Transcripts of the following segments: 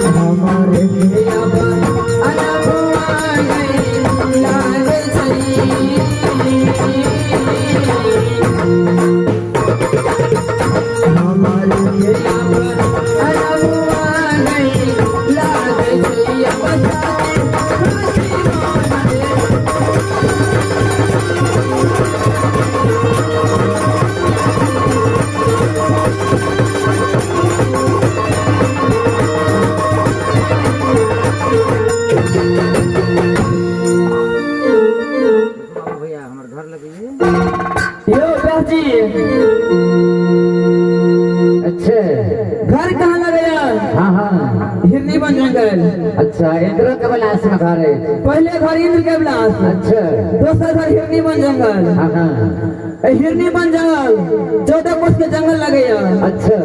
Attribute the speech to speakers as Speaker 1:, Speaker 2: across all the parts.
Speaker 1: हमारे अनबुआ नहीं लागै छै। हमारे अनबुआ नहीं लागै छै। बसाते फांसी मारे।
Speaker 2: बाबू भैया, हमर घर लगैये।
Speaker 1: यो जी।
Speaker 2: अच्छा।
Speaker 1: घर कहाँ लगैया?
Speaker 2: हाँ।
Speaker 1: हिरनी बन जंगल।
Speaker 2: अच्छा, इंद्र के विलास में घर है।
Speaker 1: पहले घर इंद्र के विलास।
Speaker 2: अच्छा।
Speaker 1: दोसर घर हिरनी बन जंगल।
Speaker 2: हाँ।
Speaker 1: ए हिरनी बन जंगल 14 कोस के जंगल लगैया।
Speaker 2: अच्छा।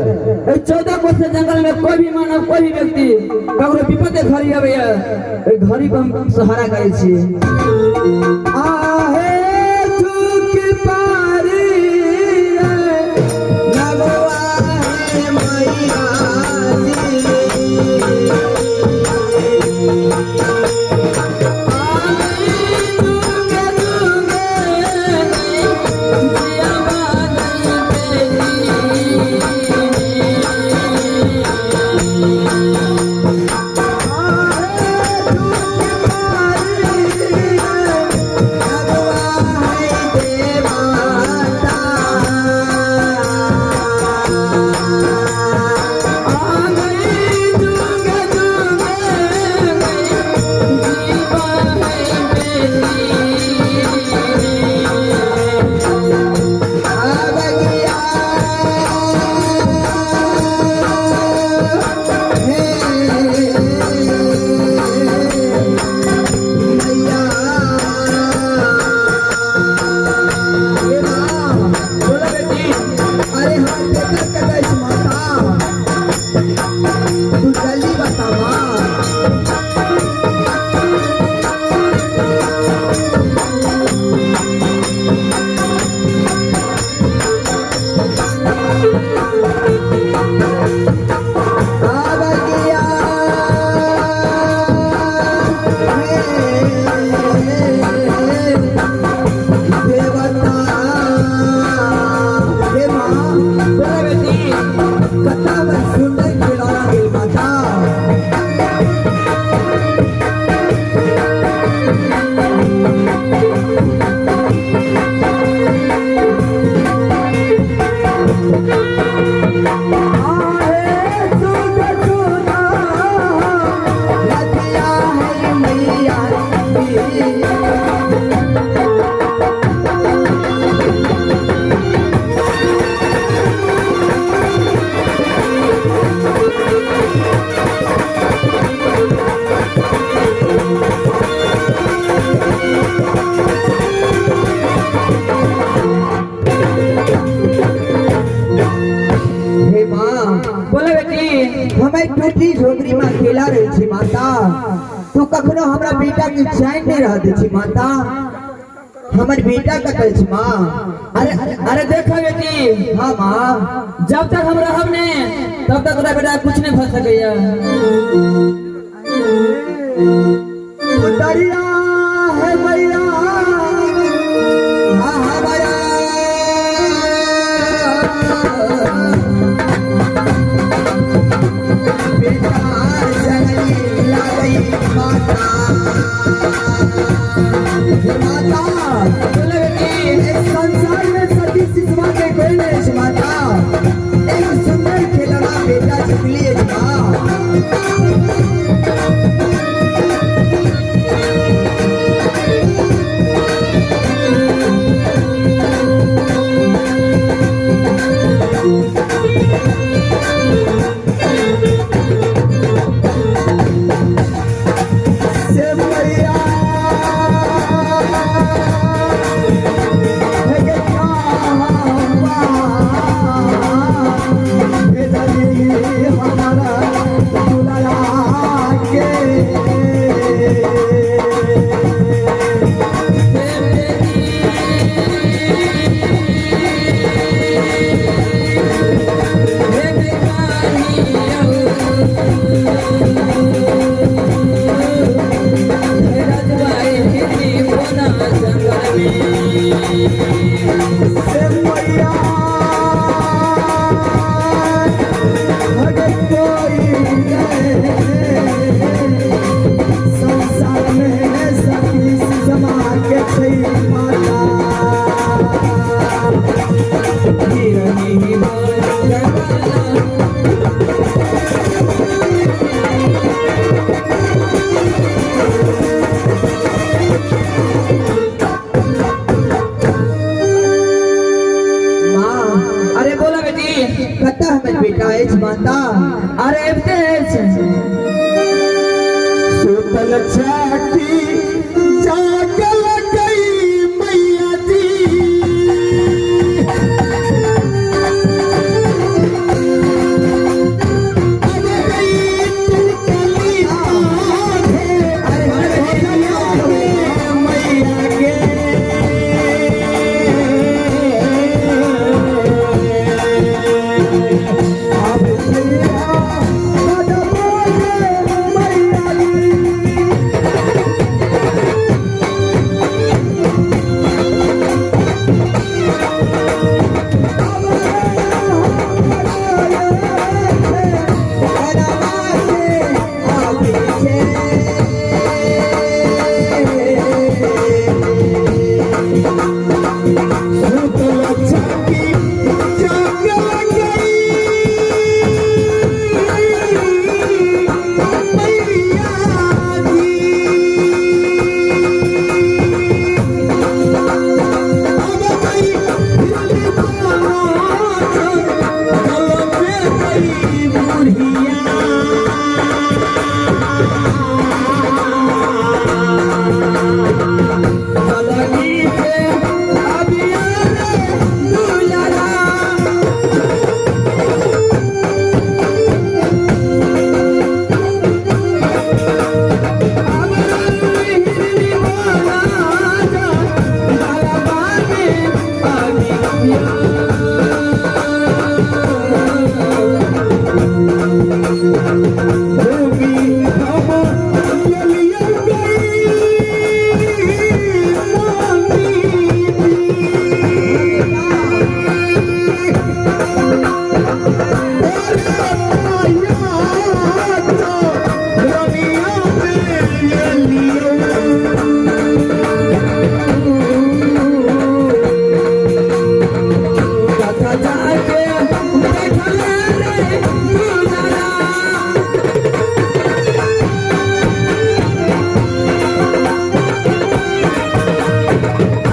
Speaker 1: 14 कोस के जंगल में कोई भी मानव, कोई भी व्यक्ति ककरो विपद के घड़ी अबैया, ओहि घड़ी पर हम सहारा करै छी। आहे चुक पारी नगवा है मैया जी।
Speaker 3: अरे, हमर बेटा कतऽ अछि माता? तू जल्दी बता माँ। आबगिया हे देवता, हे माँ।
Speaker 1: बोला बेटी।
Speaker 3: कता बड़ सुंदर खिलौना गेल माता। आहे सुख सुना लथिया है मैया जी। हे माँ।
Speaker 1: बोला बेटी।
Speaker 3: हम एक टूटी झोपड़ी में अकेला रहै छी माता। तू कखनो हमरा बेटा के चैन नहीं रह दै छी माता। हमर बेटा कतऽ अछि माँ?
Speaker 1: अरे अरे, देखो बेटी।
Speaker 3: हाँ माँ।
Speaker 1: जब तक हम रहब ने, तब तक तोरा बेटा कुछ नहीं भऽ सकैया।
Speaker 3: दरिया है मैया हमारा बेटा जननी लागई माता। हे माता।
Speaker 1: बोला बेटी।
Speaker 3: इस संसार में सती सिसवा के कोई नहीं अछि माता। एक सुंदर खिलौना बेटा चुकली अछि माँ। से मैया हे के कहाँ भेजली हमारा दुलारा।
Speaker 4: सुतल छाती जागल गई मैया जी। अब गई टूटली बाँधे, भैया के मैया के।
Speaker 3: अब भैया कदमों से मैया जी।
Speaker 4: सुतल छाती जागल गई मैया जी। अब गई हिरनी बाँधल, गल में गई बुढ़िया।
Speaker 1: कलगी से अबिया रे दुलारा। अब हिरनी वाला जा, गलबा में अबिया।
Speaker 4: भूमि हम चलिया गई नानी जी। अरे माया तो रनिया में लियो।
Speaker 1: कथा जाके बैठल रे दुलारा।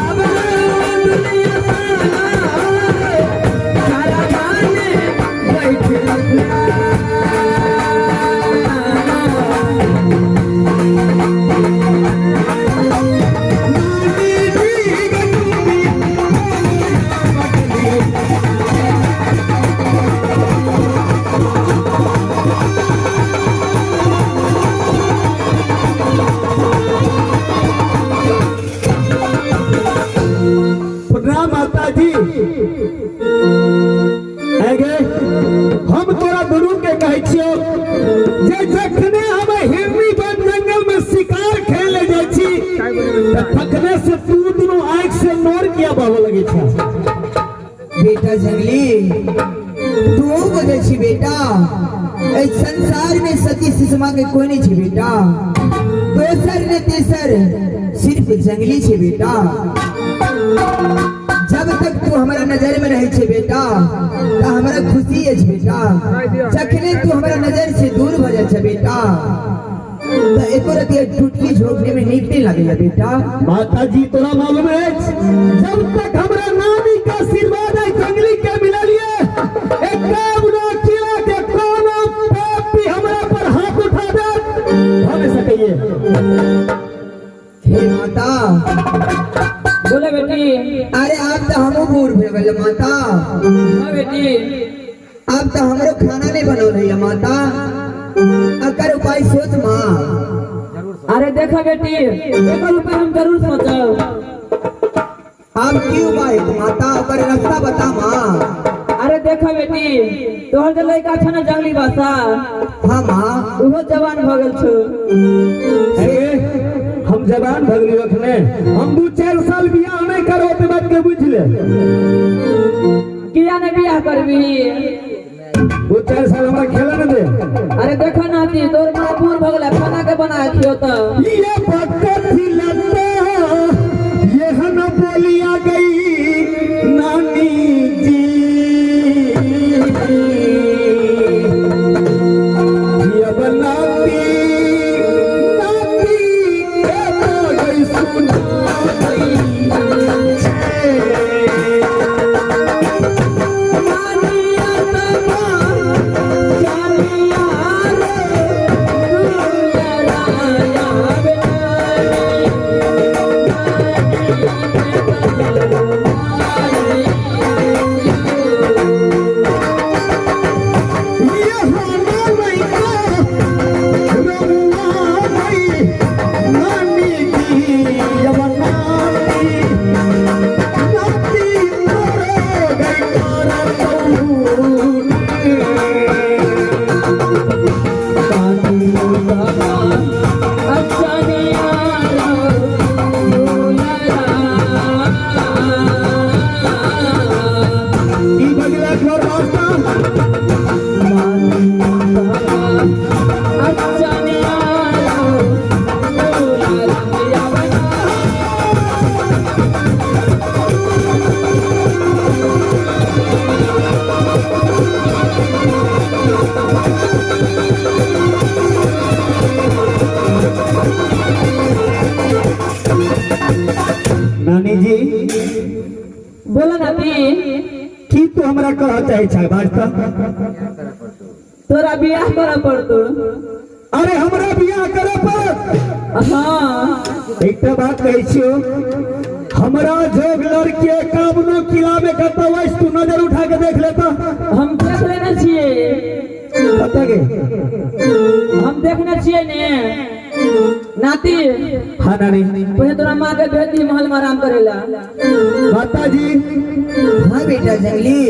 Speaker 1: अब दुनिया सारा सारा गाने बैठल।
Speaker 4: नानी जी गंगी प्रणाम माता जी। आगे हम तोरा दुनू के कहै छियौ जे जखने हम हिरनी वन जंगल में शिकार खेले जाइ छी त तखने से तू दुनू आँखि से नोर किया बहबऽ लगै छै।
Speaker 3: बेटा जंगली, तू बजै छी बेटा। एहि संसार में सती सुषमा के कोई नहीं छी बेटा, दोसर ने तेसर सिर्फ जंगली छी बेटा। जब तक तू हमारा नजर में रहे छे बेटा त हमारा खुशी अछि बेटा। जखने तू हमारा नजर से दूर भ जाइ छे बेटा त एको रति टुटली झोंकने में नीक नहीं लगैया बेटा।
Speaker 4: माता जी तोरा मालूम अछि जब तक हमरा नानी के आशीर्वाद है जंगली के मिललिए एक ना किया के कोनो पापी हमरा पर हाथ उठा दे भ नहीं सकैए।
Speaker 3: हे माता।
Speaker 1: बोले बेटी।
Speaker 3: अरे आप तो हमू बूढ़ भे गेल माता।
Speaker 1: हाँ बेटी।
Speaker 3: आप तो हमरो खाना नहीं बनौले है माता, अकर उपाय सोच माँ।
Speaker 1: अरे देखो बेटी, एकर उपाय हम जरूर सोचब।
Speaker 3: आप की उपाय है माता, ओकर रास्ता बता माँ।
Speaker 1: अरे देखो बेटी, तोहर जे लड़का छ ना जंगली बासा,
Speaker 3: हाँ माँ।
Speaker 1: उहो जवान भ गेल छौ।
Speaker 4: अरे हम जवान भगली रखने हम 2-4 साल बियाह नहीं करो ते बात के बुझ ले।
Speaker 1: किया नहीं बियाह करबी?
Speaker 4: 2-4 साल हमरा खेला न दे।
Speaker 1: अरे देखो नाती, तोर माँ बूढ़ भ गेलै, खाना के बना खियो त।
Speaker 4: ये बकथी लता ये हन बोलिया गई नानी जी। ये बनाती नाती के तो गई सुना गई छे।
Speaker 1: मानिया तमा चालिया रे दुलाराया।
Speaker 4: कह चाहे छै बाजता।
Speaker 1: तोरा बियाह करऽ पड़तो।
Speaker 4: अरे हमरा बियाह करे पड़त?
Speaker 1: हाँ।
Speaker 4: एकटा बात कहै छियौ, हमरा जोग लड़की 51 किला में कतौ अछि, तू नजर उठा के देख लेता।
Speaker 1: हम देख लेने छियै।
Speaker 4: कतऽ गे?
Speaker 1: हम देखने छियै ने नाती।
Speaker 4: हाँ नानी।
Speaker 1: पहिले तोरा माँ के भेज दी महल में आराम करेला।
Speaker 4: माताजी।
Speaker 3: हाँ बेटा जंगली।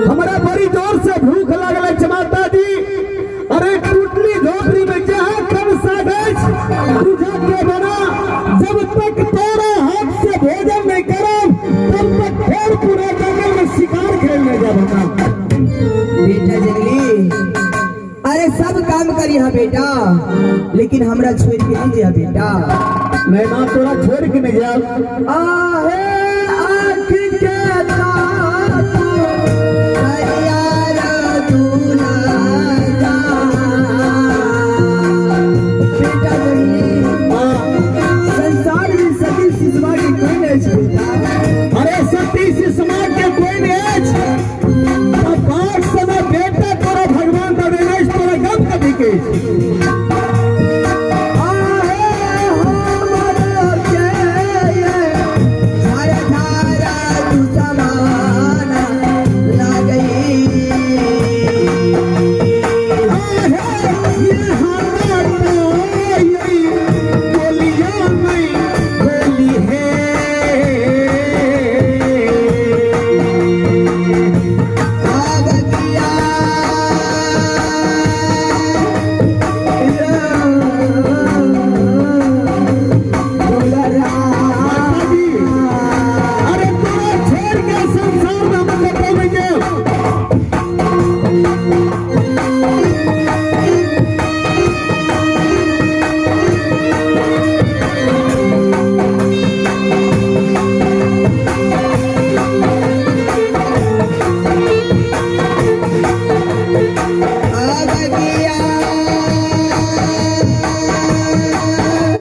Speaker 4: हमरा बड़ी जोर से भूख लागल अछि माताजी। अरे टूटली झोपड़ी में जहाँ कम साग अछि तू जाके बना, जब तक तोरा हाथ से भोजन नहीं करब तब तक फिर पूरा जंगल में शिकार खेलने जाब हमरा।
Speaker 3: बेटा जंगली, अरे सब काम करी हा बेटा, लेकिन हमरा छोड़ के नहीं जा बेटा।
Speaker 4: नहीं माँ, तोरा छोड़ के नहीं जाब।
Speaker 3: आहे आँख के